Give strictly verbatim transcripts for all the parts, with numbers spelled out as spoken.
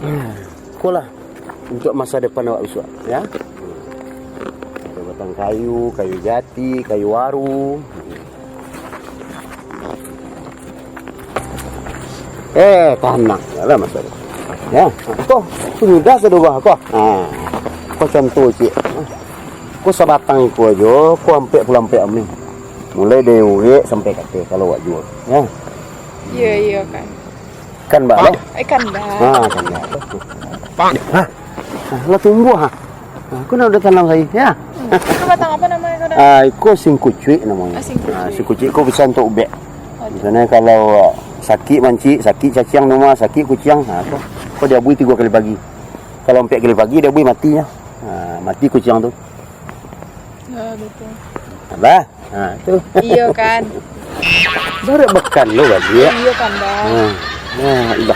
Ikolah untuk masa depan awak bisuak, ya. Ada batang kayu, kayu jati, kayu waru. Eh, tanang lah masa depan. Ya, ko sudah sadogah ko. Ha, ko contoh ciek. Ko sabatang iko ajo, ko ampek puluah ampek ameh. Mulai dari urek sampai kata kalau awak jual. Ya. Iyo, iyo, kan. Kan, Mbak, lo? Eh, kan, Mbak. Ha, kan, Mbak. Ha, ha, lah tumbuah, ha. Ha, ko nak udah tanam lagi, ya. Hmm. Itu batang apa namanya, Kak? Ah, iko singkucuik namanya. Ah, singkucuik. Ah, singkucuik iko bisa untuk ubek. Oh, misalnya kalau, ah, sakik mancik, sakik caciang di rumah, sakik kuciang, ha, ko, ko diabui tigo kali pagi. Kalau ampek kali pagi, diabui mati nyo. Ha, mati kuciang tu. Ya, betul. Abah? Ha, tu. Iyo, kan. Baru bekan lo bagi, ya? Iyo, kan, Bang. Ha. Ha, ilah.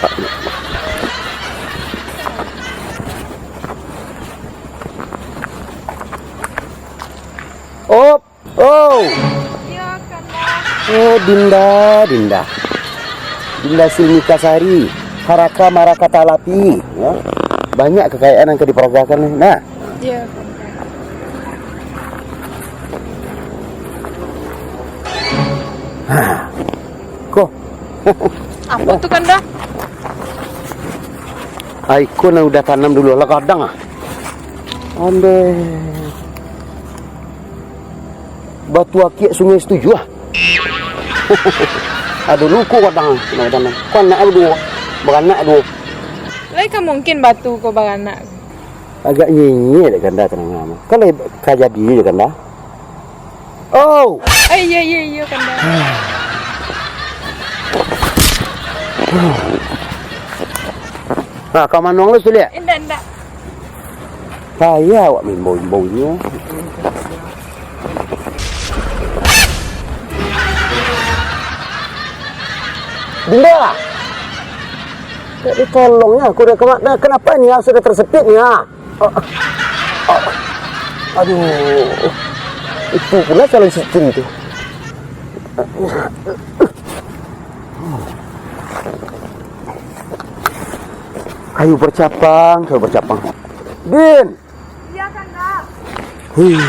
Op. Oh. Iyo, kan, Bang. Oh, Dinda, Dinda. Dinda Silmika Sari, Haraka Maraka Talapi, ya. Banyak kekayaan yang ka diperagakan ni. Nah. Iyo, kan, Bang. Ha. Ko. Apa tu, Kanda? Ai, ko nan udah tanam dulu lah kadang, ah. Ondeh. Batu akiak Sungai Setuju, ah. Ado luko kadang, nak tanam. Ko anak duo, baranak duo. Lai ka mungkin batu ko baranak? Agak nyinyir dek Kanda tanam lamo. Kalau ka jadi dek Kanda. Oh! Eh, iyo, iyo, iyo, Kanda. Nah, ka manuang lu suliak? Indak, indak. Payah awak maimbau-imbau inyo. Dinda! Tak ditolongnya, aku dah kemak-, dah, kenapa ni, ah, sudah tersepit ni, ah? Ah, ah, aduh, itu pula calon istri tu. Kayu bercabang, kayu bercabang. Din! Iya, Kanda. Hih.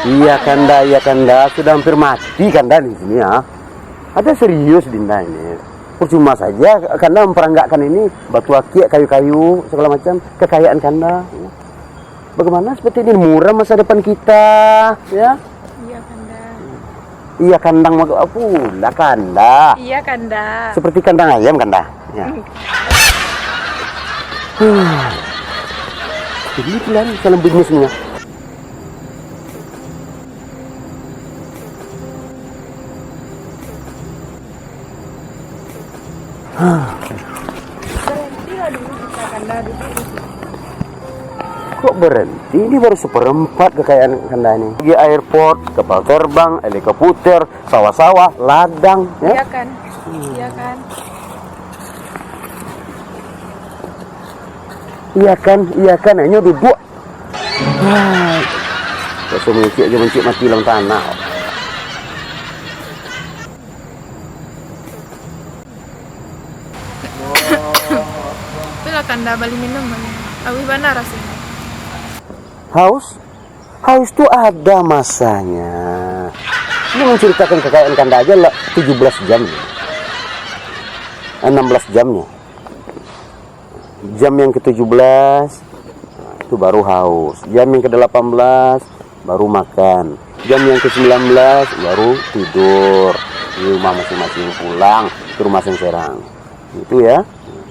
Iya, Kanda, iya, Kanda. Sudah hampir mati Kanda di sini, ya. Ada serius Dinda ini. Percuma saja Kanda memperanggakkan ini, batu akiak, kayu-kayu, segala macam, kekayaan Kanda. Bagaimana seperti ini, muram masa depan kita, ya? Iya, Kanda. Iya, kandang, mak-, apa? Lah, Kanda. Iya, Kanda. Seperti kandang ayam, Kanda. Ya. Hmm. Jadi, itu lah, salam bisnisnya. Berhentilah dulu kita, Kanda, duduk di sini. Kok berhenti? Ini baru seperempat kekayaan Kanda ini. Di airport, kapal terbang, helikopter, sawah-sawah, ladang, ya? Iya kan? Iya kan? Iya kan? Iya kan? Hanya duduk. Hai. Raso mancik aja, mancik mati dalam tanah. Itulah Kanda bali minum, bali. Awih bana rasonyo. Haus? Haus tu ada masanya. Ini menceritakan kekayaan Kanda aja lah tujuh belas jam. Enam belas jamnya. Jam yang ketujuh belas, itu baru haus. Jam yang kedelapan belas, baru makan. Jam yang kesembilan belas, baru tidur. Di rumah masing-masing pulang, ke rumah Sengserang. Itu ya.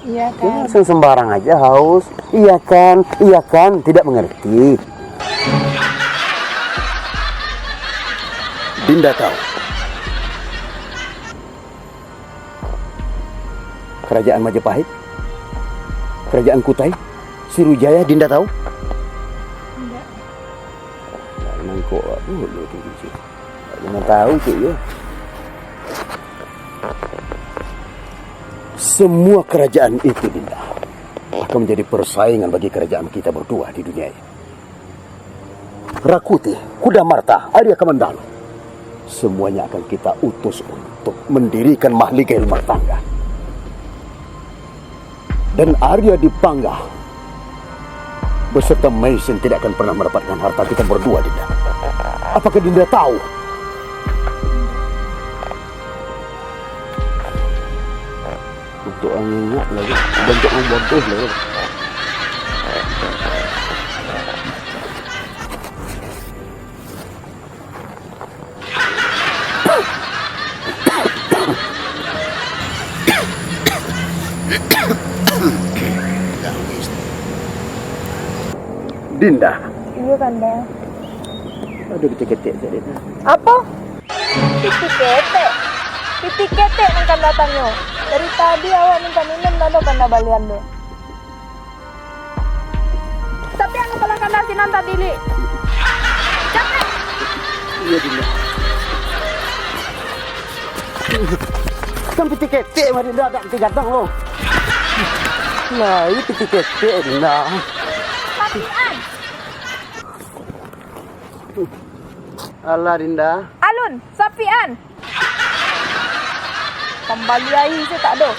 Iya kan? Jangan sembarang aja haus. Iya kan? Iya kan? Tidak mengerti. Dinda tahu. Kerajaan Majapahit, Kerajaan Kutai, Sirujaya, Dinda tahu? Indak. Nangkok dulu tu, Cik. Dinda tahu, Cik, ya. Semua kerajaan itu, Dinda, akan menjadi persaingan bagi kerajaan kita berdua di dunia ini. Rakuti, Kuda Marta, Arya Kamandanu. Semuanya akan kita utus untuk mendirikan mahligai rumah tangga. Dan Arya Dipangga beserta Maisin tidak akan pernah mendapatkan harta kita berdua, Dinda. Apakah Dinda tahu? Untuk angin lagi, untuk bodoh lagi. Dinda. Iyo, Kanda. Aduh, ketek-ketek tadi. Apo? Pitih ketek? Pitih ketek nan Kanda tanyo. Dari tadi awak minta minum, ndak ado Kanda balian doh. Tapi anu, kalau Kanda sinan tadi, Lik. Capek. Iyo, Dinda. Kan pitih ketek mah, Dinda, dak pitih gadang lo. Nah, ini pitih ketek, Dinda. Sapian. Alah, Dinda. Alun, sapian. Pambali aia se tak ado.